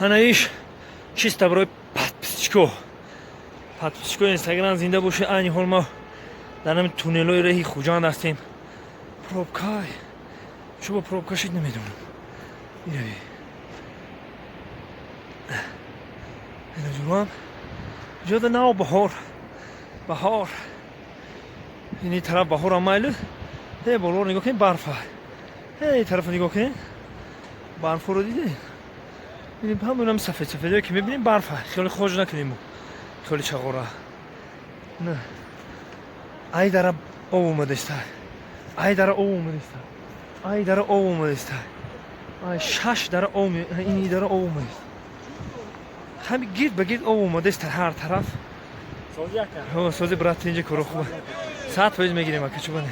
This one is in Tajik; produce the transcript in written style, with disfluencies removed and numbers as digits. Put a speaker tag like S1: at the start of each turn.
S1: Ана иш чисто барои подписчико. Подписчико Инстаграм зинда боше. Айни ҳол ма дар ҳамин туннелҳои реҳи Хуҷанд ҳастем. Пробкай. Чӯ ба пробка шид, намедонам. Ирави. Ина ҷурам. Ҷода нав баҳор. Баҳор. Ини тараф баҳорам майлу. Э, болоро нигоҳ кунед, барфа. Э, тарафо нигоҳ кунед. Барфоро дидед? Ини ҳамонам сафед сафедое ки мебинем, барфа. Хеле хоҷ накунем мо. Хеле чағора. На. Ай дара об омадаиста. Ай дара об омадаиста. Ай дара об омадаиста. Ай шаш дара об, ини дара об омадаиста. Ҳами гирд ба гирд об омадаиста ҳар тараф. Ҳо, сози, брат, инҷа коро хуба. 100% мегирем, ака, чубане.